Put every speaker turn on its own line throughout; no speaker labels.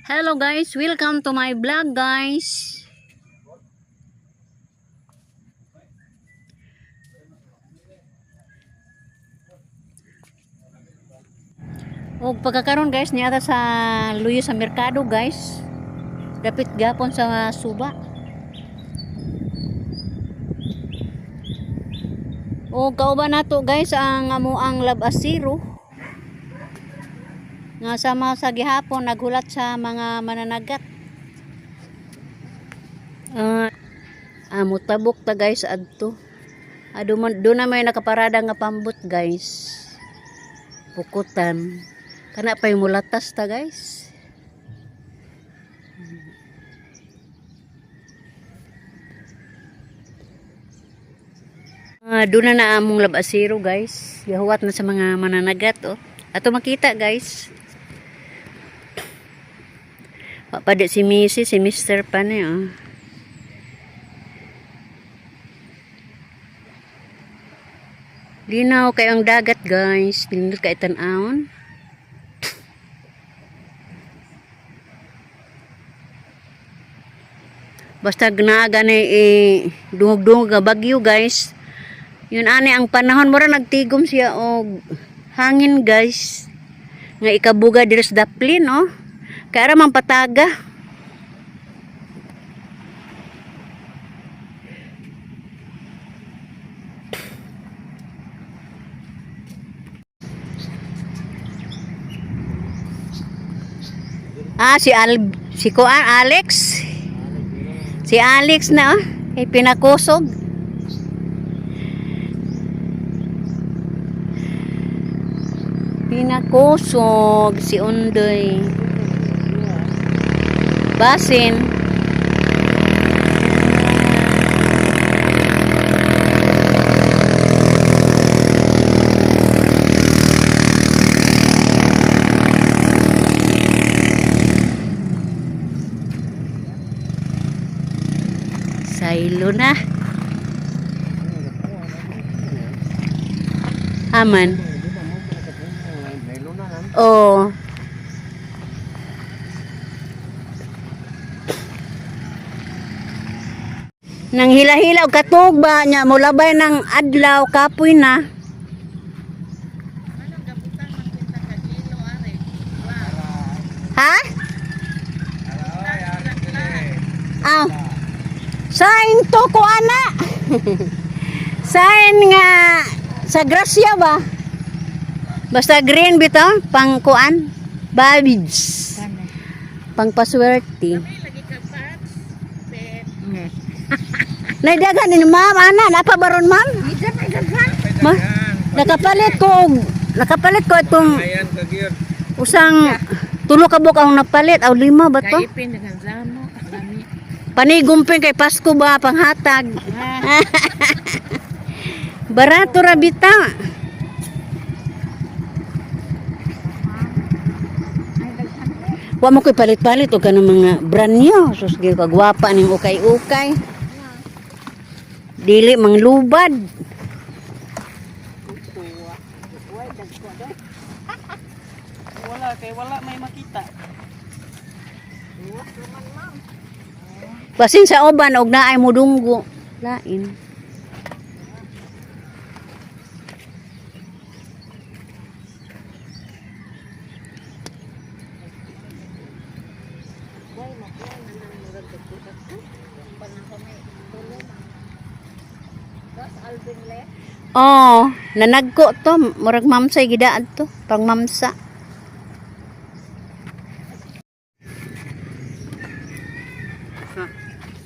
Hello guys, welcome to my vlog, guys. Og pagkakaron guys, niya sa luyo sa merkado, guys. Dapit gapon sa suba. Og kauban nato, guys, ang amoang labasiro nga sama sa gihapon naghulat sa mga mananagat. Ah, amo tabok ta, guys, adto. Ado man do na may nakaparada nga pambot, guys. Pukutan. Kana pay mulatas ta, guys. Ah, doon na na among labasiro, guys. Yahuwat na sa mga mananagat, oh. Ato makita, guys. Wa pa di si Mrs., si Mr. pa ni, oh. Linaw kay ang dagat, guys. Nindot kay tan-awon. Basta gnaga ni eh, dungog-dungog nga bagyo, guys. Yun ani ang panahon mura nagtigom siya og hangin, guys. Nga ikabuga diri sa daplin, oh. Kaya ra man pataga. Ah, si Al si Kuan Alex. Si Alex na, oh. Kay pinakusog. Pinakusog si Undoy. Basin. Saylo na. Aman. Oh. Nang hila-hila og katug ba nya mulabay ng adlaw kapoy na. Ha? Aw. Sain to ko ana. Sain nga sa grasya ba? Basta green bitaw pang kuan babids. Pangpaswerte. Naidagan ni ma'am ana, napa baron, ma'am? Ma, nakapalit ko itong
Ayan kagyod.
usang tulo ka buok ang napalit aw lima ba to?
Kaipin dengan zamo, lami.
Panigumpin kay Pasko ba panghatag. Barato ra bita. Wa mo koy palit-palit og kanang mga brand new. Sus gyud kagwapa ning ukay-ukay. Dili manglubad.
Wala kay wala may makita.
Basin sa uban og naay mudunggo. Lain. Oh, nanagko to, murag mamsay gidaad to, pang mamsa.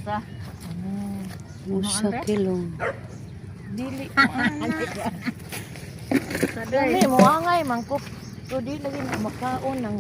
Sa
Usa kilo.
Dili ko ana. Dili mo angay mangkop. So di lagi na makaon ng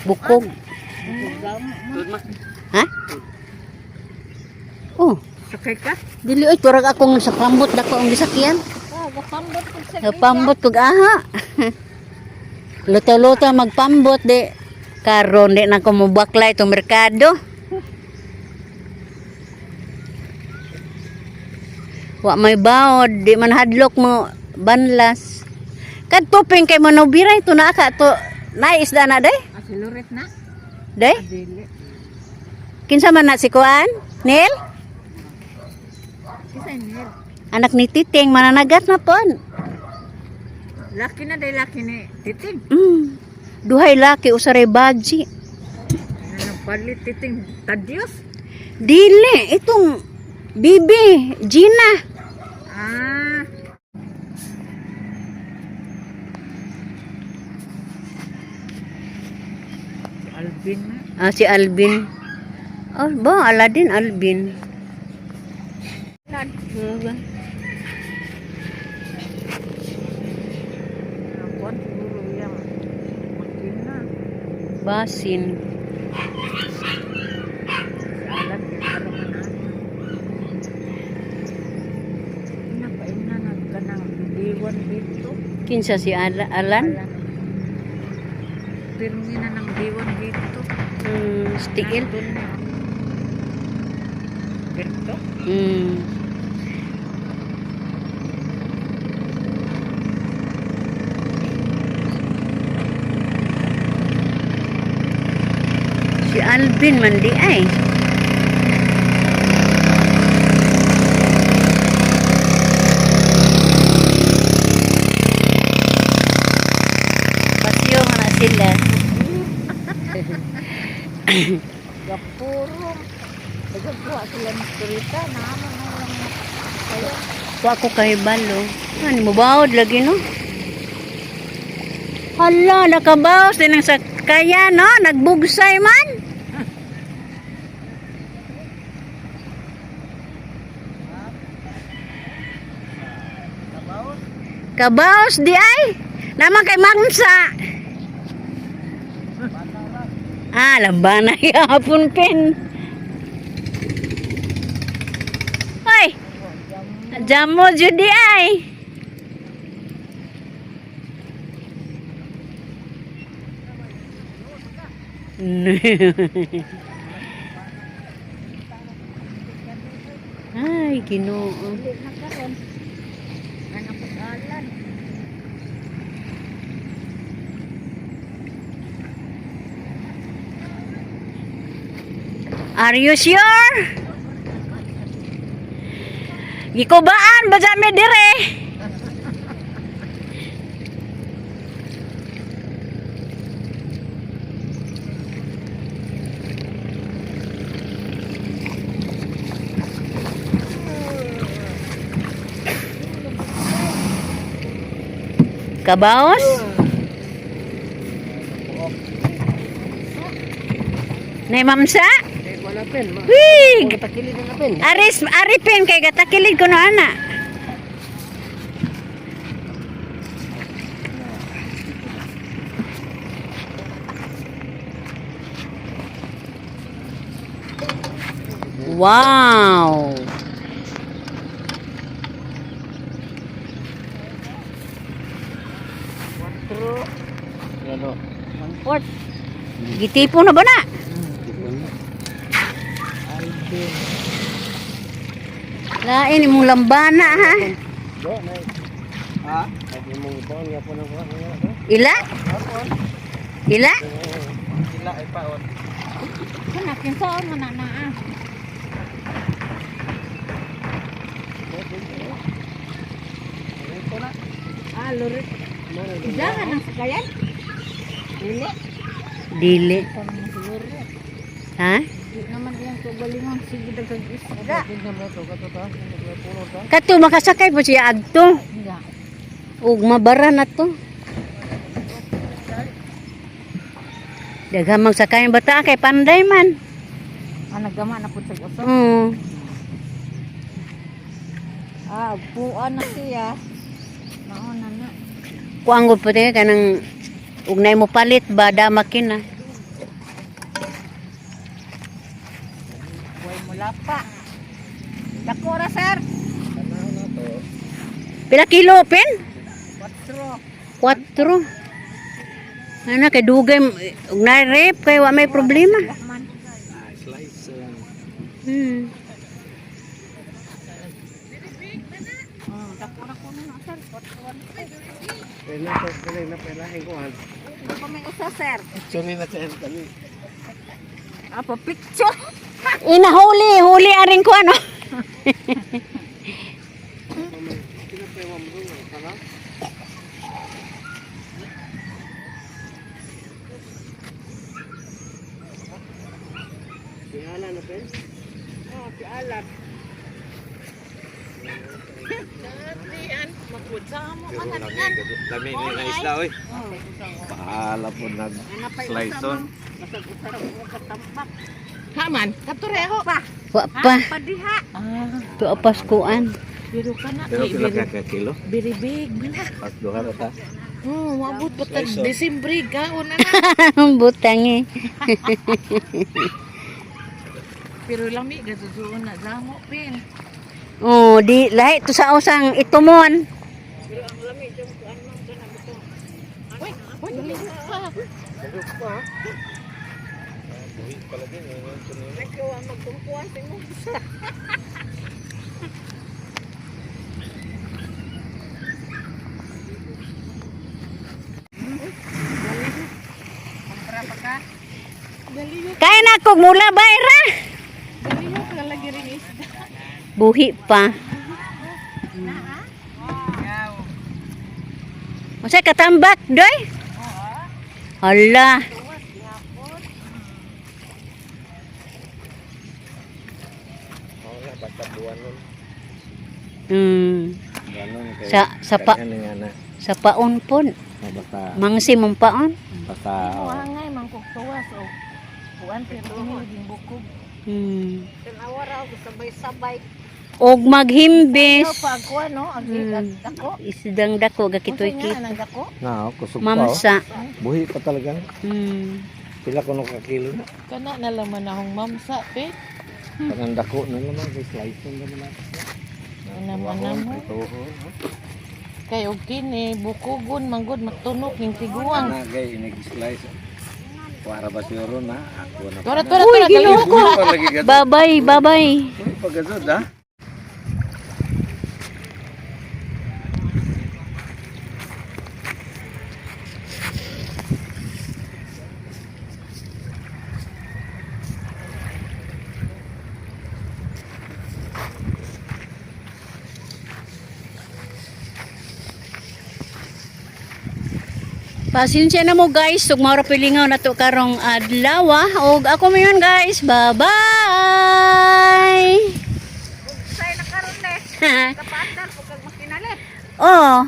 Bukog. Ha? Oh,
Sakay ka?
Dili oy, turag akong sa pambot dako ang gisakyan.
Oh, gapambot ko sa
Pambot kog aha. Luto-luto magpambot di. Karon di na ko mobaklay itong merkado. Wa may baod, di man hadlok mo banlas. Kadto ping kay manobiray to na ka to na isda na day.
Ah, silurit na.
Day?
Dili.
Kinsa man na si Kuan? Neil?
Kinsa ni?
Anak ni Titing, mananagat na pon.
Laki na day laki ni Titing.
Duhay laki usaray baji.
Ano palit Titing Tadios?
Dili, itong bibi, Gina.
Ah. Si Alvin na.
Ah, si Alvin. Oh, ba, Aladdin, Alvin.
Nan.
Ano ba?
Kuan siguro yang makina.
Basin.
Si Alan kay karon man ana. Ina pa ina na kanang diwan dito.
Kinsa si Alan?
Alan. Pirmi na ng diwan dito.
Stiil.
Nandun na. Berto?
Si Alvin man di ay. Pasyo nga na sila.
Gapuro. Nagagawa sila ng kurita. Naman na lang kayo.
Wa ko kay balo. Ano mo bawod lagi no? Hala, nakabaos din ang sakaya no, nagbugsay man. Kabaos di ay. Naman kay mangsa. Ah, lamba na yapon pin. Hoy. Jamo jud di ay. Ay, Ginoo.
Hindi na karon. Anak ko sa Alan.
Are you sure? Gikubaan ba sa mi dire? Kabaos? Nay mamsa?
Wala pen.
Wig!
Katakilid na pen.
Aris, aripin kay gatakilid ko no ana. Wow.
Ano?
1/4. Gitipo na ba na?
Alvin.
Lain imong lambana ha.
Do, nay. Ha? Ay imong ibon nga po nang kuha nga.
Ila? Ila?
Sila ay paon.
Kana kinsaon man na naa. Ah, lurit. Idahan ang sakayan. Dili.
Dili.
Lurit.
Ha?
Di naman iyang kagalingon. Sige daghang isda.
Kato makasakay po siya adto.
Nga.
Ug mabara na to. Daghang magsakay ang bata kay panday man.
Ah, nagama na po sa uso. Ah, buwan na siya. Mauna na.
Kuang gud po tayo kanang ug nay mo palit ba damakin na.
Buhay mula pa. Dako ra, sir.
Pila kilo pen?
Quatro.
4. Ana kay dugay ug nay rep kay wa may problema.
Man.
Slice.
Dako ra ko na, sir. Quatro.
Pwede na pwede na pwede na kuha.
Dako may usa, sir.
Sorry na sir kami.
Apa picture?
Inahuli, huli aring ko ano.
Piala na pen.
Oh, pialat. Diyan, magkutsa mo
Pero lami lami ni na isda oy. Pahala po nag slice on.
Haman, katureho pa.
Wa pa.
Padiha. Ah,
Tuwa paskuan.
pero kana
Pero
kay
pila ka ka kilo?
Very big man.
Pas duha ra ta.
Wabot pa tag Desembre kaon na na.
Butang eh.
Pero lami gasusuon na damo pin.
Oh, di lahi to sa usang itumon.
Uy, uy, dali pa.
Buhi pala din eh.
Kaya na kog mula bayra.
Dali mo ka lagi rin isda.
Buhi pa. Unsay katambak, doy? Hala.
Oo nga basta buwan nun. Buwan kay
Sa
daghan nga na.
Sa paon pon.
Oh, basta
Mangsi mong paon.
basta
Mo
oh.
hangay mangkok tuwas o. Kuan pero ini laging bukog.
Og maghimbis.
Ikaw pa kuan no, ang dako.
Isdang dako gakitoy
Unsa
kit.
nga nang dako?
Na, oh, kusog pa. Oh.
Mamsa.
Buhi pa talaga. Pila kuno ka kilo na.
Kana na lang man akong mamsa pe.
Kanang dako na naman kay slice on naman.
Ano man na mo.
Ituhon.
Kay og kini bukogon manggod matunok ning tiguang.
Ana kay inig-slice. Para ba siguro na ako na.
Tora tora tora
Ginoo
dali.
ko.
Buhi pa lagi gadto.
Babay, babay.
Buhi pa gadto ah.
Pasensya na mo guys, ug mao ra pilingaw na to karong adlaw ah. Og ako mayon guys. Bye-bye.
Say na karon eh. Kapaandar ko kag makinali.
Oh.